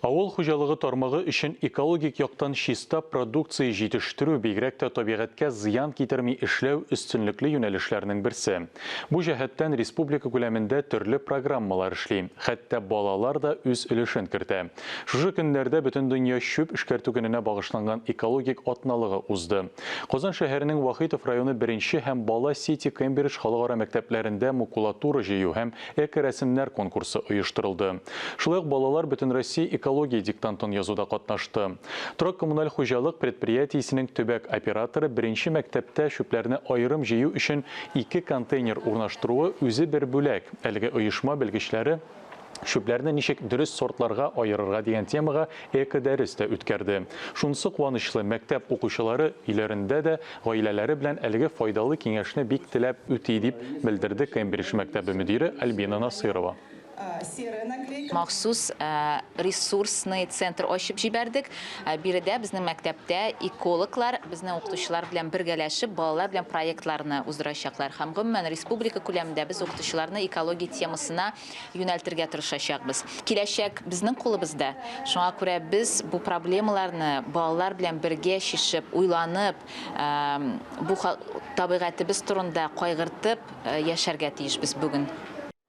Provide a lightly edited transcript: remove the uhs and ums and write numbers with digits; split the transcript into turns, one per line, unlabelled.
Авыл хуҗалыгы тармагы өчен экологик яктан чиста продукция җитештерү, бигрәк тә табигатькә зыян китерми эшләү өстенлекле юнәлешләрнең берсе. Бу җәһәттән республика күләмендә төрле программалар эшли. Хәтта балалар да үз өлешен кертә. Шушы көннәрдә Бөтендөнья чүп эшкәртү көненә багышланган экологик атналыгы узды. Казан шәһәренең Вахитов районы беренче һәм Бала Сити Кембридж халыкара мәктәпләрендә макулатура җыю һәм Эко-рәсемнәр конкурсы оештырылды. Шулай ук балалар Бөтенроссия экология диктантын язуда катнашты. Торак-коммуналь хуҗалык предприятиесенең төбәк операторы беренче мәктәптә чүпләрне аерым җыю өчен ике контейнер урнаштыруы үзе бер бүләк. Әлеге оешма белгечләре чүпләрне ничек дөрес сортларга аерырга дигән темага эко-дәрес тә үткәрде. Шунысы куанычлы, мәктәп укучылары өйләрендә дә гаиләләре белән әлеге файдалы киңәшне бик теләп үти, дип белдерде Кембридж мәктәбе мөдире Альбина Насыйрова.
Махсус ресурсный центр ачып җибәрдек. Биредә безнең мәктәптә экологлар, безнең укытучылар белән бергәләшеп, балалар белән проектларны уздырачаклар. Һәм гомумән республика күләмендә без укытучыларны экология темасына юнәлтергә тырышачакбыз. Киләчәк безнең кулыбызда. Шуңа күрә без бу проблемаларны балалар белән бергә чишеп, уйланып, бу табигатебез турында кайгыртып яшәргә тиешбез бүген.